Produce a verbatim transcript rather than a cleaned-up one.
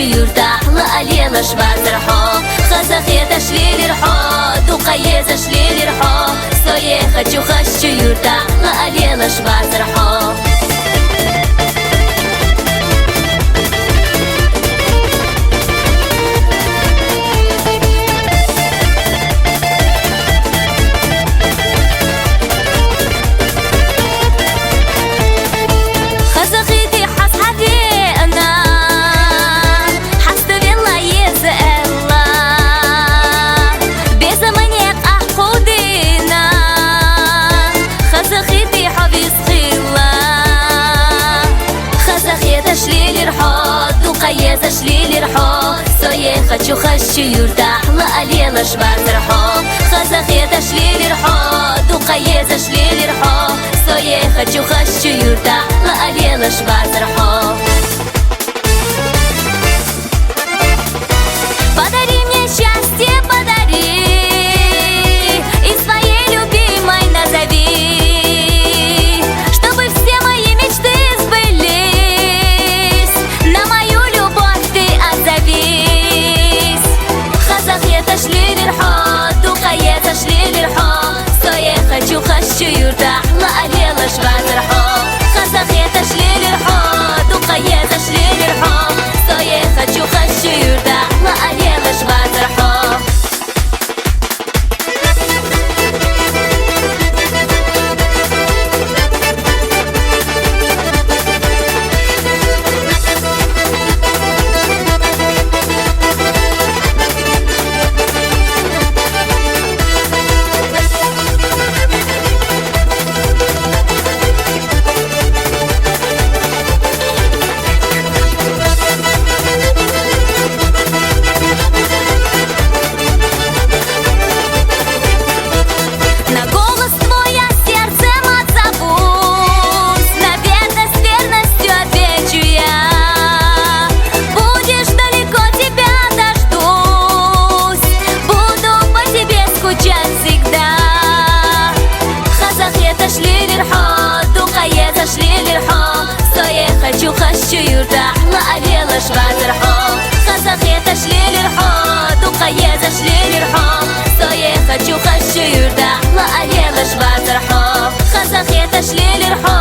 юртахъла алелаш базархо. Хазахъе ташлилирхо, дукъае зашлилирхо. Сое хачу хасчу юртахъла алелаш базархо. Хазахъити хьасхьадиъна, хьастувелла езаэлла, безамане къахъудина, хазахъити хьавизхъила. Хазахъе ташлилирхо, дукъае зашлилирхо. Сое хачу хасчу юртахъла алелаш базархо. Хазахъе ташлилирхо, дукъае зашлилирхо. Сое хачу хасчу юртахъла алелаш базархо. Подари мне счастье, подари, и своей любимой назови, чтобы все мои мечты сбылись. На мою любовь ты отзовись. Хазахъе ташлилирхо, дукъае зашлилирхо. Сое хачу хасчу юртахъла алелаш базархо. Хазахъе ташлилирхо, дукъае зашлилирхо. Сое хачу хасчу юртахъла алелаш базархо. На голос твой я сердцем отзовусь, на верность верностью отвечу я. Будешь далеко, тебя дождусь, буду по тебе скучать всегда. Хазахъе ташлилирхо, дукъае зашлилирхо. Сое хачу хасчу юртахъла алелаш базархо. Хазахъе ташлилирхо, дукъае зашлилирхо. Сое хачу хасчу юртахъла алелаш базархо. Хазахъе ташлилирхо,